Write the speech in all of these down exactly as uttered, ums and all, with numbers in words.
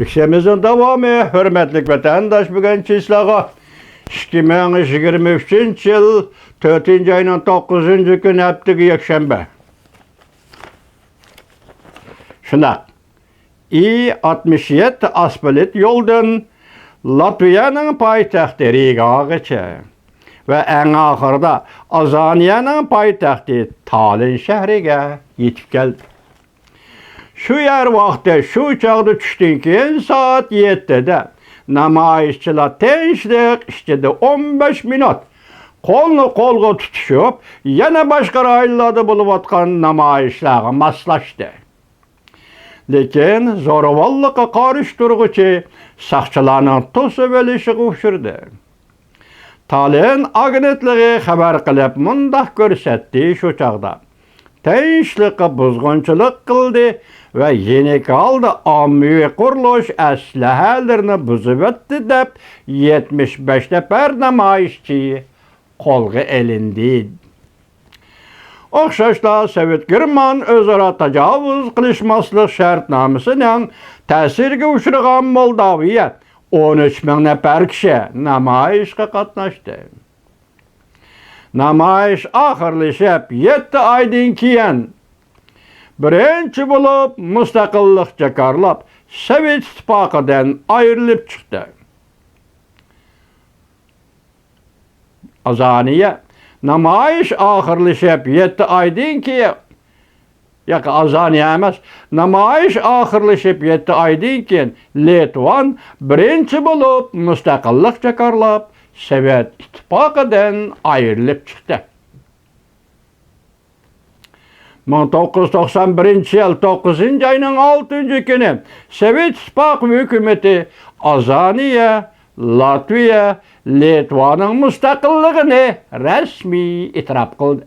ئىشىمىزنىڭ داۋامى، ھۆرمەتلىك ۋەتەنداش، بۈگۈن چىسلاغا ئىككى مىڭ يىگىرمە ئۈچىنچى يىل تۆتىنچى ئاينىڭ توققۇزىنچى كۈنى، ھەپتىگە يەكشەنبە. شۇنداق. ئى ئاتمىش يەتتە ئاسفالت يولدىن لاتۋىيەنىڭ پايتەختى رىگاغىچە ۋە ئەڭ ئاخىرىدا ئازانىيەنىڭ پايتەختى تالىن شەھىرىگە يېتىپ كەلدى. شۇ يەر ۋاقتى، شۇ چاغدا چۈشتىن كېيىن سائەت يەتتىدە نامايىشچىلار تىنچلىق ئىچىدە ئون بەش مىنۇت قولنى قولغا تۇتۇشۇپ، يەنە باشقا رايونلاردا بولۇۋاتقان نامايىشلارغا ماسلاشتى. لېكىن زورىۋاللىققا قارشى تۇرغۇچى ساقچىلارنىڭ توسۇۋېلىشىغا ئۇچرىدى. تالىن ئاگېنتلىقى خەۋەر قىلىپ مۇنداق كۆرسەتتى: شۇ چاغدا تىنچلىققا بۇزغۇنچىلىق قىلدى ۋە يېنىك ھالدا ئاممىۋى قۇرۇلۇش ئەسلىھەلىرىنى بۇزۇۋەتتى دەپ، يەتمىش بەش نەپەر نامايىشچى قولغا ئېلىندى. ئوخشاشلا، سوۋېت گېرمان ئۆزئارا تاجاۋۇز قىلىشماسلىق شەرتنامىسىنىڭ تەسىرىگە ئۇچرىغان مولداۋىيە ئون ئۈچ مىڭ نەپەر كىشى نامايىشقا قاتناشتى. نامايىش ئاخىرلىشىپ، يەتتە ئايدىن كېيىن بىرىنچى بولۇپ مۇستەقىللىق جاكارلاپ، سوۋېت ئىتتىپاقىدىن ئايرىلىپ چىقتى. ئازانىيە. نامايىش ئاخىرلىشىپ يەتتە ئايدىن كېيىن، ياق، ئازانىيە ئەمەس. نامايىش ئاخىرلىشىپ يەتتە ئايدىن كېيىن لىتۋان بىرىنچى بولۇپ مۇستەقىللىق جاكارلاپ، سوۋېت ئىتتىپاقىدىن ئايرىلىپ چىقتى. مىڭ توققۇز يۈز توقسان بىرىنچى يىل توققۇزىنچى ئاينىڭ ئالتىنچى كۈنى سوۋېت ئىتتىپاقى ھۆكۈمىتى ئازانىيە، لاتۋىيە، لىتۋانىڭ مۇستەقىللىقىنى رەسمىي ئېتىراپ قىلدى.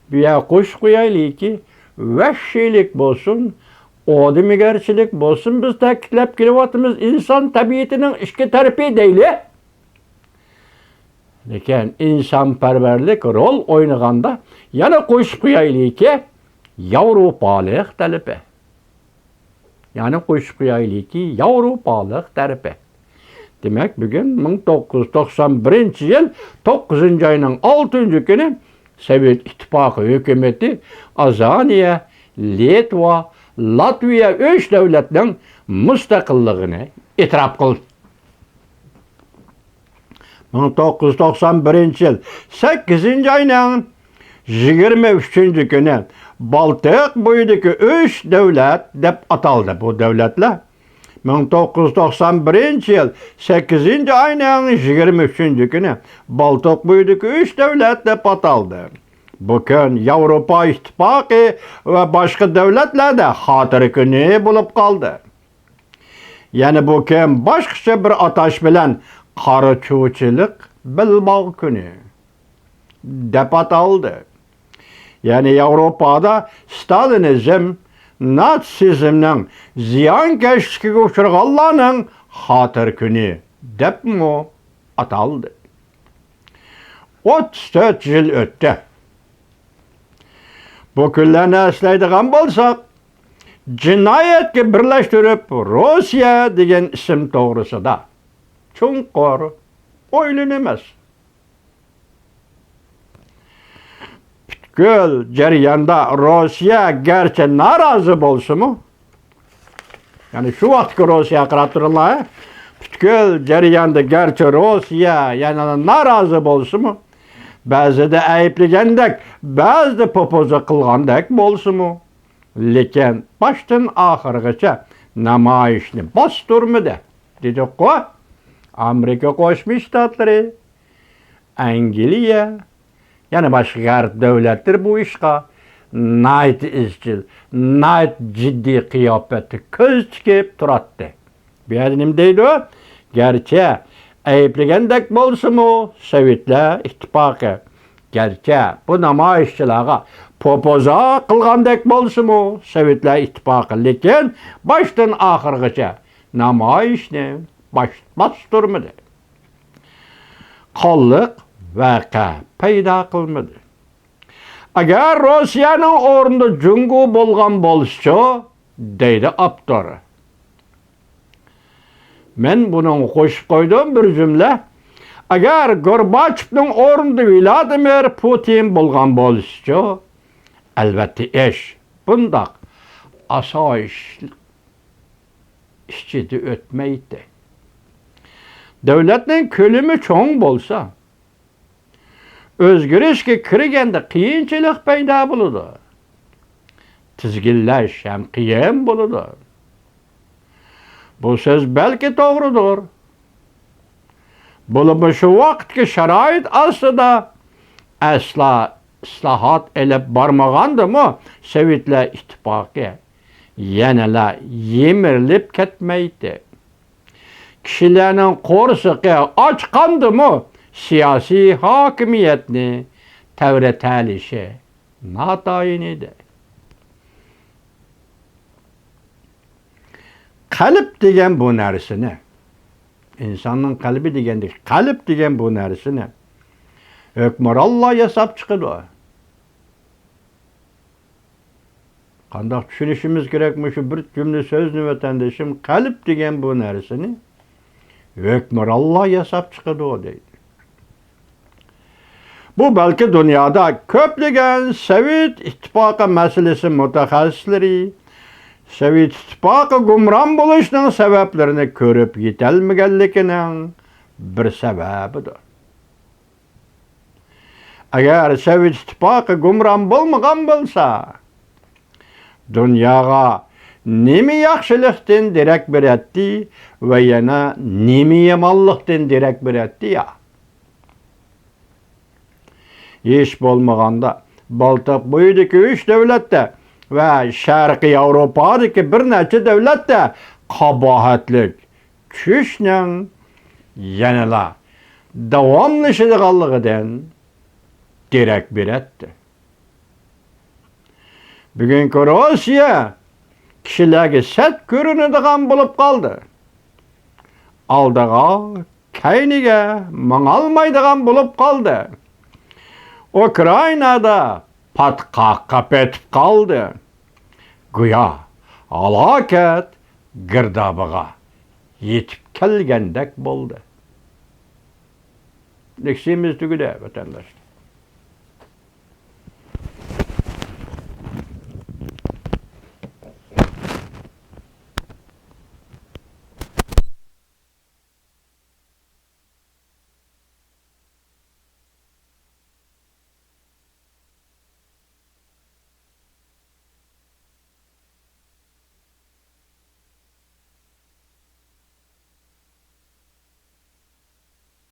بۇ يەرگە قوشۇپ قويايلىكى، ۋەھشىيلىك بولسۇن، ئادىمىگەرچىلىك بولسۇن، بىز تەكىتلەپ كېلىۋاتىمىز، ئىنسان تەبىئىتىنىڭ ئىككى تەرىپى دەيلى. لېكىن ئىنسانپەرۋەرلىك رول ئوينىغاندا، يەنە قوشۇپ قويايلىكى، ياۋروپالىق تەرىپى. يەنە قوشۇپ قويايلىكى، ياۋروپالىق تەرىپى. دېمەك، بۈگۈن مىڭ توققۇز يۈز توقسان بىرىنچى يىل توققۇزىنچى ئاينىڭ ئالتىنچى كۈنى سوۋېت ئىتتىپاقى ھۆكۈمىتى ئازانىيە، لىتۋا، لاتۋىيە ئۈچ دۆلەتنىڭ مۇستەقىللىقىنى ئېتىراپ قىلدى. مىڭ توققۇز يۈز توقسان بىرىنچى يىل سەككىزىنچى ئاينىڭ يىگىرمە ئۈچىنچى كۈنى بالتىق بويىدىكى ئۈچ دۆلەت دەپ ئاتالدى. بۇ دۆلەتلەر مىڭ توققۇز يۈز توقسان بىرىنچى يىل سەككىزىنچى ئاينىڭ يىگىرمە ئۈچىنچى كۈنى بالتىق بويىدىكى ئۈچ دۆلەت دەپ ئاتالدى. بۇ كۈن ياۋروپا ئىتتىپاقى ۋە باشقا دۆلەتلەردە خاتىرە كۈنى بولۇپ قالدى. يەنە بۇ كۈن باشقىچە بىر ئاتاش بىلەن قارا چۇچىلىق بەلباغ كۈنى دەپ ئاتالدى. يەنى ياۋروپادا ستالىنىزم، ناتسىزمنىڭ زىيانكەشلىكىگە ئۇچرىغانلارنىڭ خاتىرە كۈنى دەپمۇ ئاتالدى. ئوتتۇز تۆت يىل ئۆتتى. بۇ كۈنلەرنى ئەسلەيدىغان بولساق، جىنايەتكە بىرلەشتۈرۈپ روسىيە دېگەن ئىسىم توغرىسىدا چوڭقۇر ئويلىنىمىز. پۈتكۈل جەرياندا روسىيە گەرچە نارازى بولسىمۇ، يەنى شۇ ۋاقىتتىكى روسىيەگە قاراپ تۇرۇڭلار، پۈتكۈل جەرياندا گەرچە روسىيە يەنە نارازى بولسىمۇ، بەزىدە ئەيىبلىگەندەك، بەزىدە پوپوزا قىلغاندەك بولسىمۇ، لېكىن باشتىن ئاخىرغىچە نامايىشنى باستۇرمىدى، دېدۇققۇ. ئامېرىكا قوشما شتاتلىرى، ئەنگلىيە، يەنە باشقا غەرب دۆلەتلىرى بۇ ئىشقا ناھايىتى ئىزچىل، ناھايىتى جىددىي قىياپەتتە كۆز تىكىپ تۇراتتى. بۇ يەردە نېمە دەيدۇ؟ گەرچە ئەيىبلىگەندەك بولسىمۇ، سوۋېتلار ئىتتىپاقى، گەرچە بۇ نامايىشچىلارغا پوپوزا قىلغاندەك بولسىمۇ، سوۋېتلار ئىتتىپاقى، لېكىن باشتىن ئاخىرغىچە نامايىشنى باش-، باستۇرمىدى. قانلىق ۋەقە پەيدا قىلمىدى. ئەگەر روسىيەنىڭ ئورنىدا جۇڭگو بولغان بولسىچۇ، دەيدۇ ئاپتور. مەن بۇنىڭغا قوشۇپ قويدۇم بىر جۈملە. ئەگەر گورباچېۋنىڭ ئورنىدا ۋلادىمىر پۇتىن بولغان بولسىچۇ؟ ئەلۋەتتە ئىش بۇنداق ئاسايىش ئىچىدە ئۆتمەيتتى. دۆلەتنىڭ كۆلىمى چوڭ بولسا، ئۆزگىرىشكە كىرگەندە قىيىنچىلىق پەيدا بولىدۇ. تىزگىنلەش ھەم قىيىن بولىدۇ. بۇ سۆز بەلكى توغرىدۇر. بولۇپمۇ شۇ ۋاقىتقى شارائىت ئاستىدا ئەسلا ئىسلاھات ئېلىپ بارمىغاندىمۇ سوۋېتلار ئىتتىپاقى يەنىلا يىمىرىلىپ كەتمەيتتى. كىشىلەرنىڭ قورسىقى ئاچقاندىمۇ سىياسىي ھاكىمىيەتنى تەۋرىتەلىشى ناتايىن ئىدى. قەلب دېگەن بۇ نەرسىنى، ئىنساننىڭ قەلبى دېگەندىكى قەلب دېگەن بۇ نەرسىنى ھۆكمرانلار ياساپ چىقىدۇ. قانداق چۈشىنىشىمىز كېرەك مۇشۇ بىر جۈملە سۆزنى، ۋەتەندىشىم؟ قەلب دېگەن بۇ نەرسىنى ھۆكمرانلار ياساپ چىقىدۇ دەيدۇ. بۇ بەلكى دۇنيادا كۆپلىگەن سوۋېت ئىتتىپاقى مەسىلىسى مۇتەخەسسىسلىرى سوۋېت ئىتتىپاقى گۇمران بولۇشىنىڭ سەۋەبلىرىنى كۆرۈپ يېتەلمىگەنلىكىنىڭ بىر سەۋەبىدۇر. ئەگەر سوۋېت ئىتتىپاقى گۇمران بولمىغان بولسا، دۇنياغا نېمە ياخشىلىقتىن دېرەك بېرەتتى ۋە يەنە نېمە يامانلىقتىن دېرەك بېرەتتى يا؟ ھېچ بولمىغاندا بالتىق بويىدىكى ئۈچ دۆلەتتە ۋە شەرقىي ياۋروپادىكى بىر نەچچە دۆلەتتە قاباھەتلىك چۈشنىڭ يەنىلا داۋاملىشىدىغانلىقىدىن دېرەك بېرەتتى. بۈگۈنكى روسىيە كىشىلەرگە سەت كۆرۈنىدىغان بولۇپ قالدى. ئالدىغا، كەينىگە ماڭالمايدىغان بولۇپ قالدى. ئۇكرائىنادا پاتقاققا پېتىپ قالدى. گويا ھالاكەت گىردابىغا يېتىپ كەلگەندەك بولدى. لېكسىيىمىز تۈگىدى، ۋەتەنداشلار.